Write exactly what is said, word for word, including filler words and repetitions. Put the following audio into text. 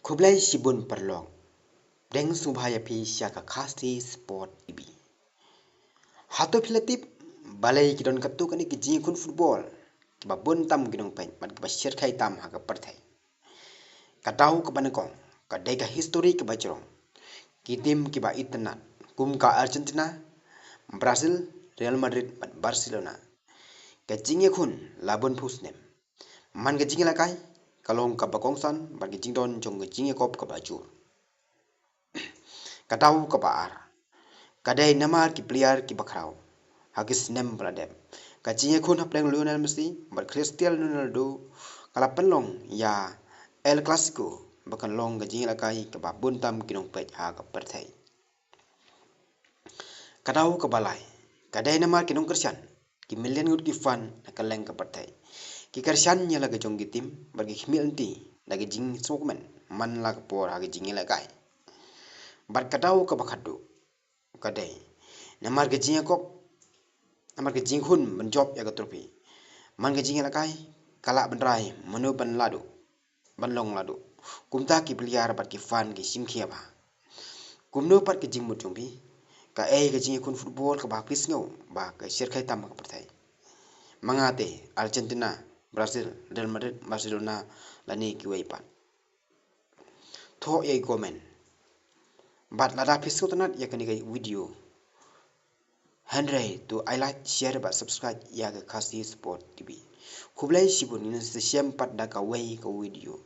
Khublei shibun paralok. Deng sngewbha ïa phi sha ka Khasi Sport T V. Hato phi la tip balei ki don katto katne ki jingïakhun football kiba bun tam ki nongpeit bad kiba shyrkhei tam ha ka pyrthei? Ka daw kaba nyngkong ka dei ka histori kaba jrong. Ki tim kiba itynnat kum ka Argentina, Brazil, Real Madrid bad Barcelona. Ka jingïakhun la bun phew snem. Man ka jingïalehkai ka long kaba kongsan bad ka jingdon jong ka jingïakop kaba jur. Ka daw kaba ar ka dei namar ki player kiba khraw. Ha ki snem ba la dep, ka jingïakhun hapdeng Lionel Messi bad Cristiano Ronaldo ka la pynlong ïa El Clasico ba kan long ka jingïalehkai kaba bun tam ki nongpeit ha ka pyrthei. Ka daw kaba lai ka dei namar ki nongkyrshan, ki million ngut ki fan na kylleng ka pyrthei ki kyrshan ïa la ka jong ki tim bad ki khmih lynti da ki jingsngewkmen man la ka por ha ka jingïalehkai. Bad ka daw kaba khatduh ka dei namar ka jingïakop, namar ka jingkhun ban jop ïa ka trophy. Man ka jingïalehkai ka lah ban rai mano ban ladu, ban long ladu. Kumta ki player bad ki fan ki shim khia bha. Kumno pat ka jingmut jong phi? Kaei ka jingïakhun football kaba phi sngew ba ka shyrkhei tam ha ka pyrthei? Ma nga te Argentina, Brazil, Real Madrid, Barcelona lane kiwei pat. Thoh ïa i comment. Bad lada phi sngewtynnat ïa kane ka video, hynrei to ai like, share bad subscribe ïa ka Khasi Sport T V. Khublei shibun, ngin sa shem pat da kawei ka video.